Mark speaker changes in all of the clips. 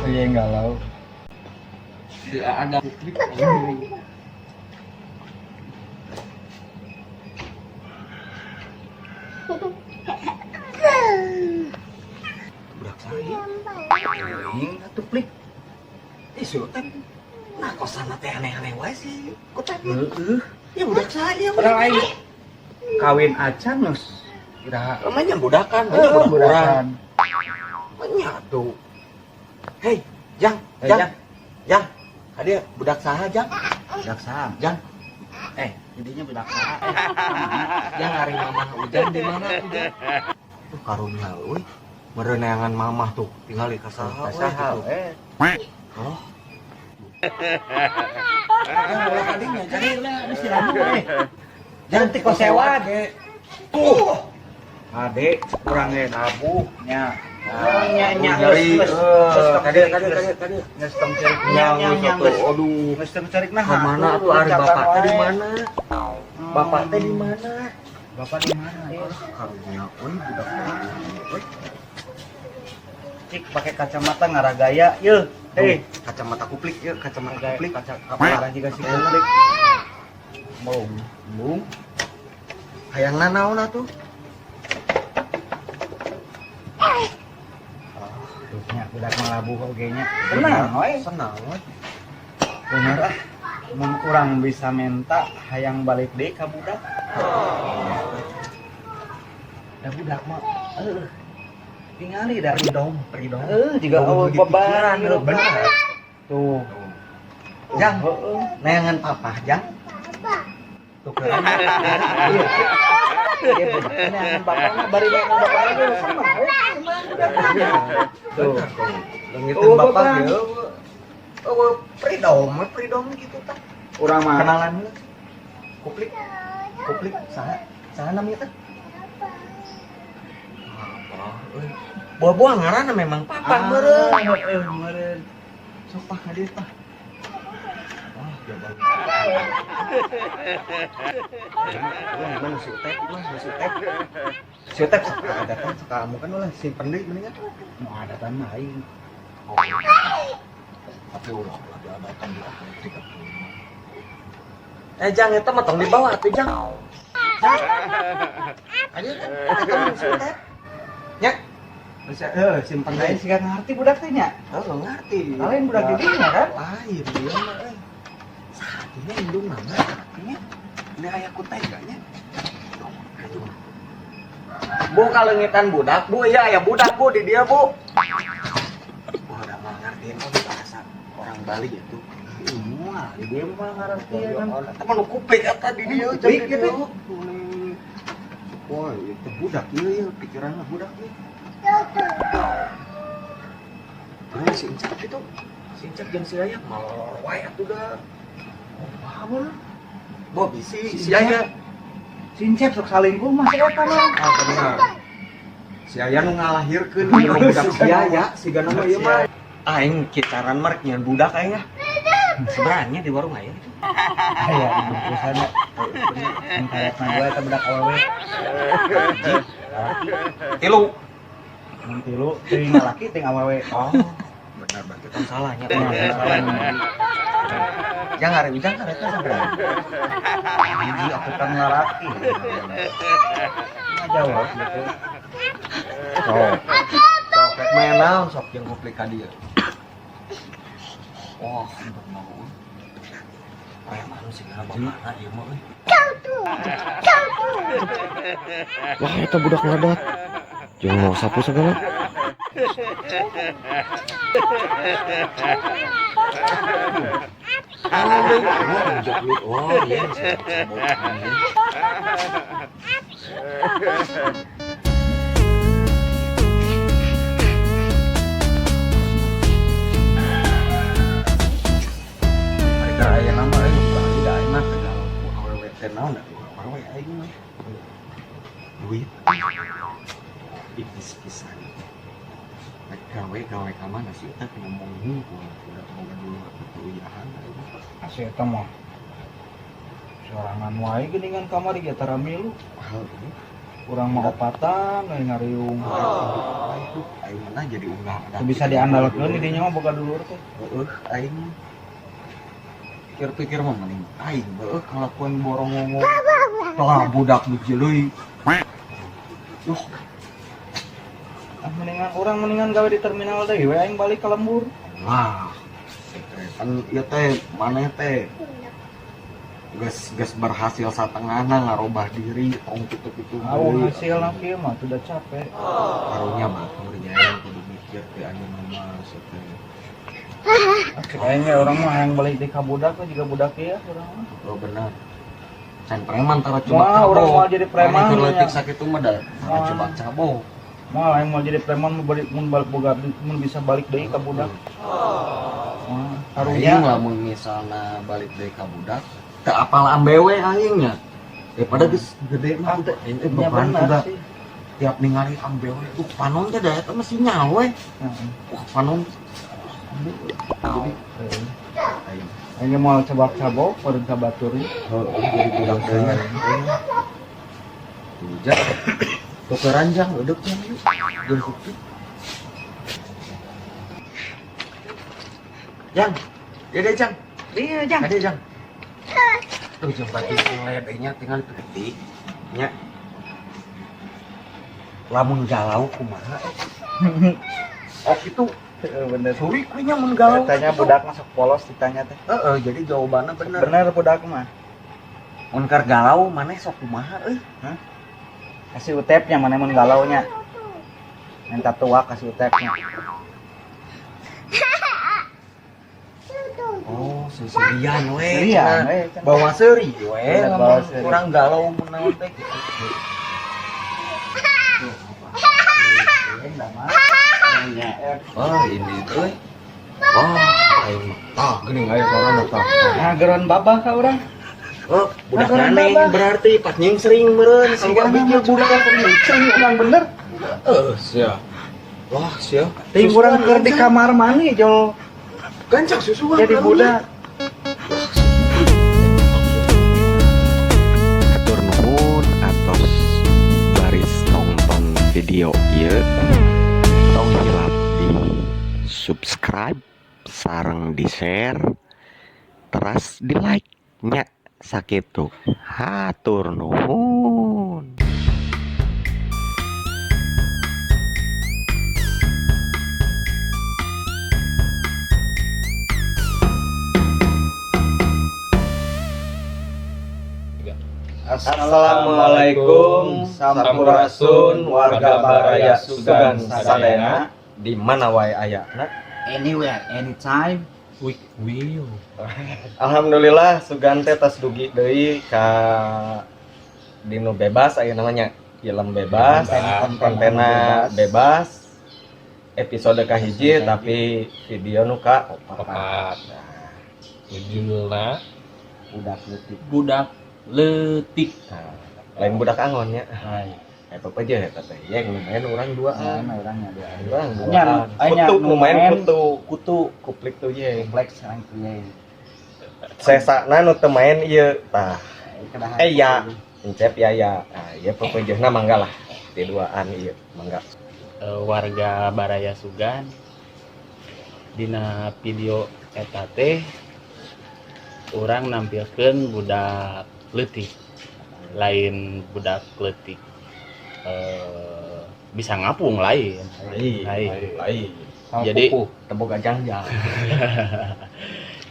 Speaker 1: Iya galau.
Speaker 2: Si ada klik.
Speaker 3: Budak saya. Aing atuh plik. Ih, si Utep. Nah, kosan teh aneh-aneh wae sih. Utep.
Speaker 1: Heeh.
Speaker 3: Ya budak saya.
Speaker 1: Padahal aing kawin acan nus. Iraha.
Speaker 3: Namanya budakan, namanya budak
Speaker 1: Budakan.
Speaker 3: urang. Nya tuh. Hei, Jang,
Speaker 1: Eh,
Speaker 3: Jang,
Speaker 1: Jang.
Speaker 3: Jang. Kadieu budak saha, Jang?
Speaker 1: Budak saha?
Speaker 3: Jang.
Speaker 1: Eh, jadinya budak saha?
Speaker 3: Jang ari mamah Ujang di mana Ujang? Tuh karunya euy. Meureun mamah tuh tinggal di ka saha we
Speaker 1: Saha
Speaker 3: gitu.
Speaker 1: eh.
Speaker 3: Oh. Jang ulah kadinya, Jang.
Speaker 1: Lah, mesti ramu eh.
Speaker 3: Jang
Speaker 1: ti kosewan.
Speaker 3: Tuh.
Speaker 1: Ade, urang ge nabuh nya. Nya nya
Speaker 3: nyeri.
Speaker 1: geus geus
Speaker 3: Kadieu kadieu kadieu kadieu.
Speaker 1: geus tong cerik nya nya nya geus.
Speaker 3: Aduh.
Speaker 1: Geus tong cerik nah.
Speaker 3: Ka mana atuh ari bapak teh di mana? Bapak teh di mana?
Speaker 1: Bapak di mana? Ya?
Speaker 3: Karunya euy budak euy.
Speaker 1: Cik pakai kacamata ngaragaya yeuh. Hei,
Speaker 3: kacamata kuplik ya, kacamata
Speaker 1: kuplik
Speaker 3: kuplik.
Speaker 1: kaca kapala juga si kuplik. Bung, bung.
Speaker 3: Hayangna naon atuh?
Speaker 1: Tuh nya budak malabuh oge nya. Tenang we.
Speaker 3: Senang we.
Speaker 1: Bener ah. Mun urang bisa menta hayang balik deui ka budak. Da budak mah heuh. Tingali da.
Speaker 3: Freedom, freedom.
Speaker 1: Heuh, jiga
Speaker 3: Eueuh
Speaker 1: eueuh beban
Speaker 3: pikiran,
Speaker 1: bener. Tuh.
Speaker 3: Jang,
Speaker 1: Heeh.
Speaker 3: neangan papa, Jang.
Speaker 1: Tuh keren. Iya. Iya budak neangan bapakna bari neangan bapakna ge sama we. Tuh.
Speaker 3: Leungiteun
Speaker 1: Oh,
Speaker 3: bapak
Speaker 1: beban.
Speaker 3: ge. Eueuh freedom, freedom gitu tah.
Speaker 1: Urang mah
Speaker 3: Kenalan heula. Kuplik. Kuplik saha? Saha namanya teh? Papa euy. Buah-buah ngaranna memang papa meureun.
Speaker 1: Heeh, meureun.
Speaker 3: Sok pah hadir tah. Wah, jago. Gimana si Utep, mah si Utep. Si Utep sok adatan sok kamu kan ulah simpen deui mendingan.
Speaker 1: Mau adatan mah aing.
Speaker 3: Oh. Tapi ulah ulah diadatan di apotek atuh. Eh Jang eta mah tong dibawa atuh Jang. Jang. Ayo kan eta mah si Utep. Nya.
Speaker 1: Bisa heuh simpen deui siga ngarti budak teh nya.
Speaker 3: Oh, ngerti.
Speaker 1: Lain budak di dinya kan?
Speaker 3: Lain dia mah euy. Saatinya indung mana artinya? Ini aya kutai nya? Bu kalengitan budak, Bu. Iya aya budak, Bu di dia, Bu. Wah, udah mah ngertiin oh bahasa orang Bali itu.
Speaker 1: Moal, di dia mah ngarti kan.
Speaker 3: Eta mah nu kuplik eta di dieu
Speaker 1: Kuplik
Speaker 3: di
Speaker 1: gitu.
Speaker 3: dieu. Wah, itu budak ieu ieu pikiranna budak ieu. Nah, si Encap itu, si Encap jeung si Aya malor wae atuh da.
Speaker 1: Oh, bener.
Speaker 3: Bo bisi si Aya.
Speaker 1: Si Encep sok salingkuh mah si eta mah.
Speaker 3: Ah, bener. Si Aya nu ngalahirkeun ieu mah budak si Aya, sigana mah ieu mah. Aing kicaran mah rek nyeun budak aing ah. Sebenarnya di warung aya gitu.
Speaker 1: Aya di bungkusan. Mun kayakna dua eta budak awewe.
Speaker 3: Hiji, tilu.
Speaker 1: Mun tilu teuing lalaki teuing awewe.
Speaker 3: Oh, benar berarti tong salahnya.
Speaker 1: Salah.
Speaker 3: Jang ari Ujang kan eta sabaraha?
Speaker 1: Hiji aku kan lalaki. Nggak jawab gitu.
Speaker 3: Sok. Sok rek main naon sok jeung kuplik ka dieu. Wah, untuk mau. Preman sih kana bapakna ieu mah euy.
Speaker 2: Wah, eta budak ngadat. Jeung mau sapu segala.
Speaker 3: Wah, iya sabuk.
Speaker 1: Ari ka aya nama euy buka da aing mah.
Speaker 3: Awewe teh naon atuh? Awewe aing mah. Duit. Iblis pisan. Rek gawe gawe ka mana sih eta ngomong hungkul udah boga dulu kuliahan aing mah.
Speaker 1: Si eta mah sorangan wae geuningan kamari ge tara milu.
Speaker 3: Hal ini.
Speaker 1: Urang mah opatan we ngariung.
Speaker 3: Aduh, aing mana jadi unggah
Speaker 1: Teu bisa diandalkeun di dinya mah boga dulur teh.
Speaker 3: Heeh, aing pikir-pikir mah mending aing heueuh
Speaker 1: Ngelakuin borong ngomong.
Speaker 3: tah budak nu jeleui. Duh,
Speaker 1: Ah, mendingan urang mendingan gawe di terminal deui we aing balik ke lembur.
Speaker 3: wah. Kan ieu teh maneh teh geus geus berhasil satengahna ngarobah diri tong kitu-kitu
Speaker 1: Aw
Speaker 3: deui.
Speaker 1: hasilna kieu mah sudah capek.
Speaker 3: Karunya batur nya kudu mikir teh anjeunna mah teh.
Speaker 1: Ah, cek aing ge urang mah hayang balik deui ka budak we jiga budak ieu urang mah.
Speaker 3: Oh benar. Can preman tara coba
Speaker 1: Wah, urang moal jadi preman
Speaker 3: Maneh keur leutik
Speaker 1: nya.
Speaker 3: sakitu mah da tara
Speaker 1: Wah.
Speaker 3: coba cabok.
Speaker 1: Moal aing moal jadi preman mun balik mun balik boga mun bisa balik deui ka budak. Wah,
Speaker 3: Aing
Speaker 1: karunya
Speaker 3: lamun misalna balik deui ka budak teu apal ambewe aing nya. Daripada geus gede mah teh aing teh
Speaker 1: nya
Speaker 3: beban
Speaker 1: bener
Speaker 3: kuda
Speaker 1: sih.
Speaker 3: tiap ningali ambewe tuh panon teh da eta mah sinyal we.
Speaker 1: Heeh.
Speaker 3: Wah, panon ambewe. Jadi aing
Speaker 1: Aing ge moal cabak-cabok bareng ka batur.
Speaker 3: heueuh jadi budak deui nya. Tuh jak. Tukeran jang eudeuh jang yuk. Jeung kupi. Jang, ya deh jang.
Speaker 1: Iya, Jang.
Speaker 3: Ada jang. Tuh jeung baju nya tinggal putih nya. Lamun galau kumaha? Oh itu
Speaker 1: Heeh, bener.
Speaker 3: suri kuenya mun galau.
Speaker 1: Tanya budak mah sok polos ditanya teh.
Speaker 3: Heeh, jadi jawabannya bener.
Speaker 1: Bener budak mah.
Speaker 3: Mun keur galau maneh sok kumaha euy?
Speaker 1: Kasih utepnya mana mun galaunya. Minta tua kasih utepnya.
Speaker 3: Oh, seserian we.
Speaker 1: Serian we.
Speaker 3: Bawa seuri we,
Speaker 1: Bener,
Speaker 3: lamun
Speaker 1: bawa seuri.
Speaker 3: kurang galau mun naon teh gitu. Oh, ini tuh. Wah, aing mah. Tah, geuning aya sorana tah.
Speaker 1: Nah, geron babah ka urang.
Speaker 3: Oh, budak
Speaker 1: Geron
Speaker 3: maneh
Speaker 1: babah.
Speaker 3: berarti pas nyingsring meureun
Speaker 1: Siga
Speaker 3: keluar
Speaker 1: mah budak sering urang bener.
Speaker 3: Heeh, sia. Wah, sia.
Speaker 1: Ting urang keur di kamar mandi jol
Speaker 3: gancak susuan.
Speaker 1: jadi budak.
Speaker 2: Hatur nuhun atos baris nonton video ieu. Tong hilap di subscribe sareng di share teras di like nya sakitu. Hatur nuhun.
Speaker 3: Assalamualaikum, sampurasun warga Baraya Sugan sadayana di mana wae ayana.
Speaker 1: Anywhere, anytime.
Speaker 4: Week will.
Speaker 3: Alhamdulillah Sugan teh tas dugi deui ka dinu bebas aya namanya film bebas, kontenna bebas. Episode kahiji tapi video nu ka opat.
Speaker 4: Opat. Judulna
Speaker 1: Budak leutik.
Speaker 4: Budak Leutik.
Speaker 3: Nah, lain budak angon nya.
Speaker 1: Hai.
Speaker 3: Eta teh je eta teh yang lumayan urang duaan.
Speaker 1: Mana urangnya dia.
Speaker 3: Urang
Speaker 1: Nya,
Speaker 3: duaan.
Speaker 1: nya,
Speaker 3: Kutu
Speaker 1: nu
Speaker 3: lumayan
Speaker 1: main.
Speaker 3: kutu,
Speaker 1: Kutu
Speaker 3: kuplik tuh ye.
Speaker 1: kompleks sareng kieu.
Speaker 3: Sesana nu teu main ieu tah.
Speaker 1: Kedahan.
Speaker 3: Eh ya. Encep ya ya. Nah, ieu pepeujeuhna mangga lah. Di duaan ieu mangga.
Speaker 4: Warga Baraya Sugan dina video eta teh urang nampilkeun budak leutik, lain budak leutik bisa ngapung lain.
Speaker 3: Lain.
Speaker 4: Lain.
Speaker 3: Lain.
Speaker 1: Sama
Speaker 4: Jadi-
Speaker 1: pupuh.
Speaker 3: Teu boga jangjang.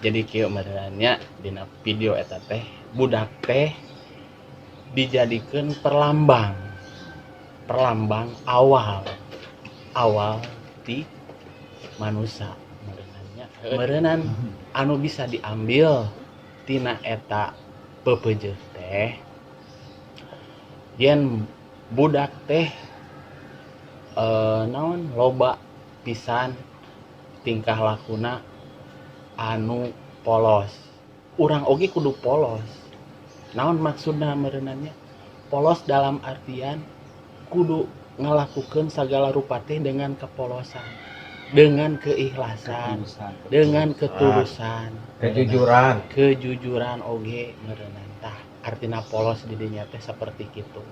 Speaker 4: Jadi kieu meureunnya dina video eta teh budak teh dijadikeun perlambang perlambang awal awal ti manusia meureunannya meureunan anu bisa diambil tina eta pepeujeuh teh yen budak teh naon loba pisan tingkah lakuna anu polos. Urang oge kudu polos. Naon maksudna meureunannya? Polos dalam artian kudu ngalakukeun sagala rupa teh dengan kepolosan, dengan keikhlasan, dengan ketulusan,
Speaker 3: Kejujuran.
Speaker 4: Kejujuran oge meureunnan. Tah, artina polos di dinya teh seperti kitu.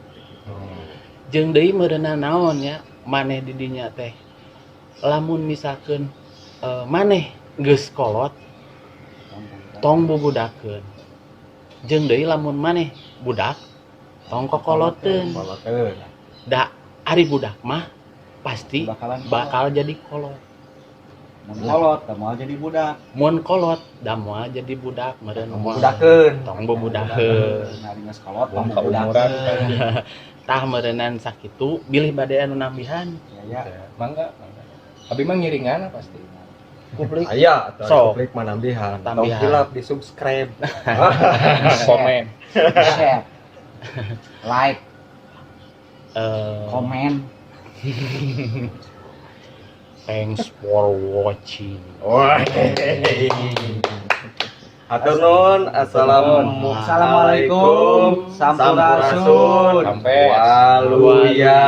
Speaker 4: Jeung deui meureunna naon nya, maneh di dinya teh lamun misalkeun maneh geus kolot, tong bubudakeun. Jeung deui lamun maneh budak, tong kokoloteun.
Speaker 1: Koloteun.
Speaker 4: Da ari budak mah pasti
Speaker 1: bakalan
Speaker 4: bakal jadi kolot.
Speaker 1: Mun kolot da moal jadi budak.
Speaker 4: Mun kolot da moal jadi budak meureun, moal.
Speaker 3: Budakeun.
Speaker 4: Tong bubudakeun.
Speaker 1: Nah, geus kolot tong
Speaker 5: Tong keumuran.
Speaker 1: bubudakeun.
Speaker 4: Tah, meureunan sakitu bilih bade anu nambihan.
Speaker 1: Ya ya.
Speaker 5: Mangga, mangga. Abi mah ngiringan pasti.
Speaker 3: Publik. Aya atuh.
Speaker 4: Sok.
Speaker 3: Publik mah nambihan. Tong
Speaker 4: Tambihan.
Speaker 3: hilap di subscribe.
Speaker 5: Komen.
Speaker 1: Share. Like, komen.
Speaker 4: Thanks for watching.
Speaker 3: Wah. Hatur nuhun. Assalamualaikum.
Speaker 1: Assalamualaikum. Sampurasun.
Speaker 5: Sampai.
Speaker 3: Waluya.